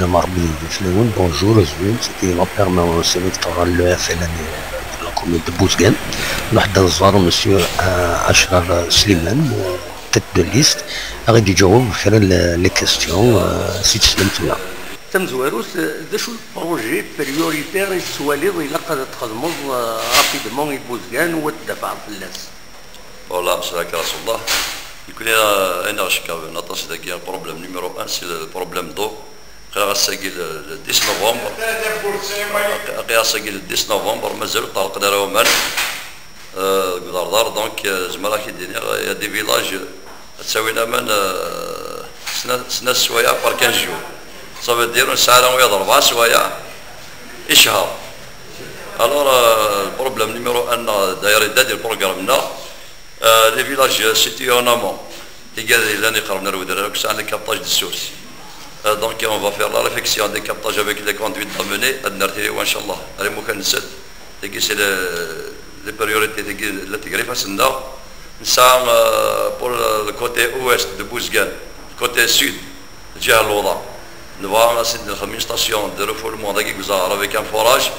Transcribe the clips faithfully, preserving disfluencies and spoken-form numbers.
Marbi Flaoun, bonjour, azul, c'était la permanence électorale, le F L N de la commune de Bouzguen. Nous avons monsieur euh, Achraf Slimane, euh, tête de liste, avec du job, faire les, les questions, euh, si tu sais. Tamezwarut, d acu le projet prioritaire i tettwaliḍ ilaq ad txedmeḍ euh, rapidement i Bouzguen u ad tdafɛeḍ fell-as? Voilà, mselak Rasulullah. Nekni ayen aɣ-cekkaben aṭas dagi, problème numéro un, c'est le problème d'eau. Aql-aɣ ass-agi le, le dix novembre. Aql-aɣ ass-agi le dix novembre, mazal ur ṭerqen ara waman. Euh, deg uḍarḍar, donc, euh, zemreɣ ad k-id-iniɣ, il y a des villages, ad ttawin aman, euh, sna, sna swayeɛ par quinze jours. Ça veut dire, nesɛa ara wiyaḍ rebɛa swayeɛ i ccher. Alors, euh, le problème numéro un, euh, d'ailleurs, il y a des programmes, non? Euh, les villages situés en amont, les gars, les années, les captages de sources. Euh, donc, on va faire la réflexion des captages avec les conduites d'amener, à Nartiri, Inch'Allah. Allez, Moukhan sept, et qui c'est le, les priorités, les, les griffes, c'est là. Ça, euh, pour le, le côté ouest de Bouzgan, côté sud, Djihal Loda. Nous avons une station de refoulement avec un forage.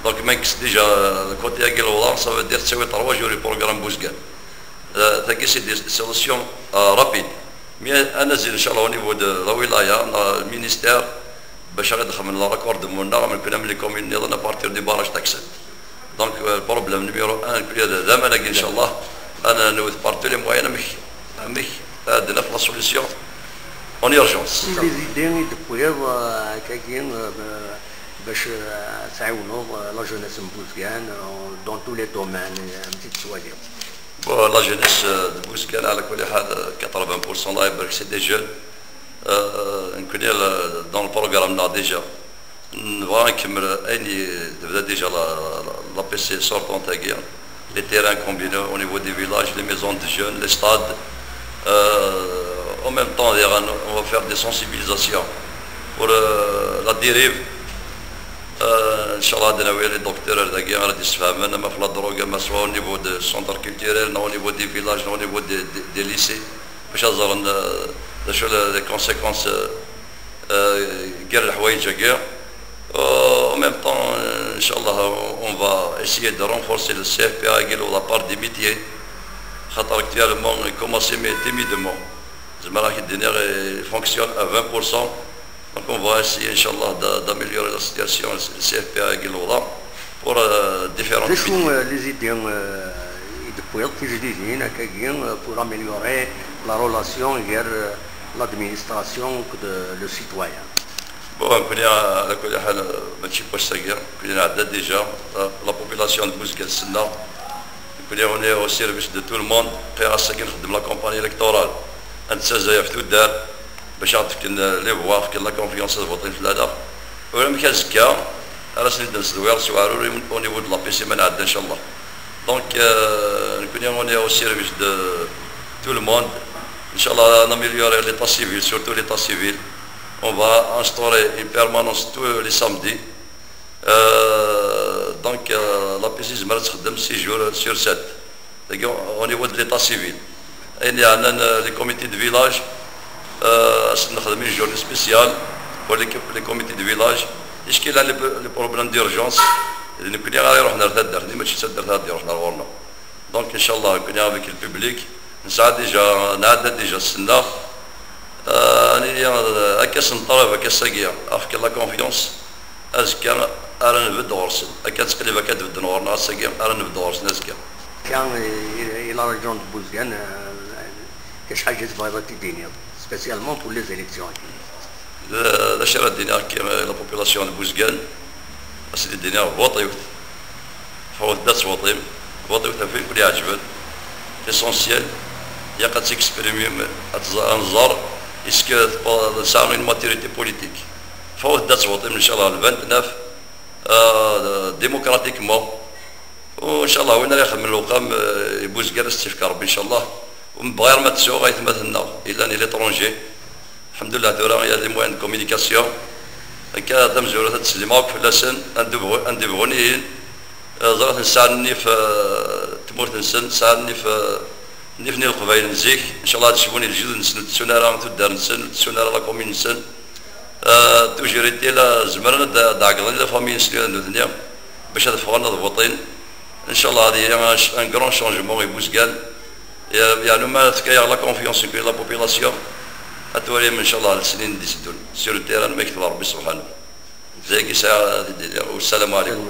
Donc, même que c'est déjà le côté Aguiloda, ça veut dire que c'est trois jours du programme Bouzgan. Euh, c'est des solutions euh, rapides. Mais on a, Inch'Allah, au niveau de la wilaya, on a le ministère, باش غادي دخلنا la raccordement, on a les communes à partir du barrage Taxet. Donc, euh, le problème numéro un, il y a des amenages, Inch'Allah, on a nous par tous les moyens, mais, mais, euh, de la solution en urgence. Les idées de pouvoir, euh, quelqu'un, euh, باش, euh, تعاونوا, euh, la jeunesse مبوزكان, euh, dans tous les domaines, euh, un petit soin. Bon, la jeunesse, euh, de Bouzgan, على كل حال, quatre-vingts pour cent, الله يبارك, c'est des jeunes. Euh, نكون, euh, dans le programme là déjà. نبغى نكمل أين تبدا déjà la, la, la P C sortante, les terrains combinés au niveau des villages, les maisons de jeunes, les stades. Euh, en même temps, on va faire des sensibilisations pour, euh, la dérive. Euh, إن شاء الله, les docteurs, les gars, la drogue, soit au niveau des centres culturels, au niveau des villages, au niveau des, des, des lycées. باش نزرن, euh, les conséquences, euh, euh, غير الحوايج هكا. Euh, en même temps, euh, إن شاء الله, on va essayer de renforcer le C F P A, la part des métiers. خاطر actuellement, il commence, mais timidement. زعما راك الدنيا, il fonctionne à vingt pour cent. Donc on va essayer, إن شاء الله, de, d'améliorer la situation, le C F P A, pour, euh, différents. D'ailleurs, les idées, euh, et de pouvoir, euh, pour améliorer la relation entre, euh, l'administration et le citoyen. Bon, نكون على كل حال, ماشي بوش ساكيا, نكون عدد déjà, la, la population de Bouzgan, نكون, on est au service de tout le monde. Après, à ce qu'on la campagne électorale, on s'est fait tout. باش عاد كن les voix, كن la confiance, ad votin fell-aneɣ. Ur amek azekka ara sen-id-nesdewwiṛ s uɛrur au niveau de la P C ma nɛedda, إن شاء الله. Donc, euh, نكون, on est au service de tout le monde. إن شاء الله, on améliorer l'état civil, surtout l'état civil. On va instaurer une permanence tous les samedis. Euh, donc, euh, la P C تزمر تخدم six jours sur sept. Au niveau de l'état civil. يعني, les comités de village, euh, c'est une journée spéciale pour les, les comités de village. Est-ce qu'il y a les, les problèmes d'urgence? نكون غير يروح نار تدار, ماشي تدار تدار يروح نار غورنا. Donc, إن شاء الله, نكون avec le public. نسعى déjà, نعدى déjà السنة. آه، يعني, آه، هكا سنطرف، هكا ساقية. أخك la confiance. Azekka ara nbedd ɣur-sen. Akka tettqellib, akka d-bedden ɣur-neɣ, ass-agi ara nbedd ɣur-sen azekka. Kan, i, i la région de Bouzgan, euh, كاش حاجة تبغيض تديني, spécialement pour les élections. D acu ara d-iniɣ akka, la population de Bouzgan, ad s-d-iniɣ, voṭiwt. Ḥewwet-d ad tweṭim, voṭiwt ɣef win ken-iɛeǧben. L'essentiel, yak ad texprimim, ad tẓ-, ad nẓer, est-ce que tesɛa une maturité politique. Ḥewwet-d ad tweṭim, إن شاء الله, le vingt-neuf, euh, démocratiquement. وإن شاء الله, win ara ixedmen lewqam, euh, i Bouzgan, ad s-tt-ifk Rebbi, إن شاء الله. Ur nebɣi ara ma d-tsuɣ aytmaten-nneɣ yellan à l'étranger. Lḥemdullah, tura, il y a des moyens de communication. Akka tamezwarut ad teslim akk fell-asen, anda bɣu-, anda bɣun ihin. Eh, ẓriɣ-ten sɛan nnif, eh, tmurt-nsen, sɛan nnif, eh, nnif n Leqbayel n zik. إن شاء الله ad cbun i lejdud-nsen, ur ttessun ara tuddar-nsen, ur ttessun ara la commune-nsen. Eh, Tujrit i la zemren ad d-ɛeggḍen i la famille n Sliman Dudni bac ad ffɣen ad votin. Inchallah ad yili un grand changement i Buzgan. Yeɛni ma tefka-yaɣ la confiance n la population, ad twalim inchallah lesnin d-iteddun sur le terrain ma yekteb Rebbi subḥanahu. Dagi sɛiɣ ad d-iniɣ. Wassalamu ɛalaykum.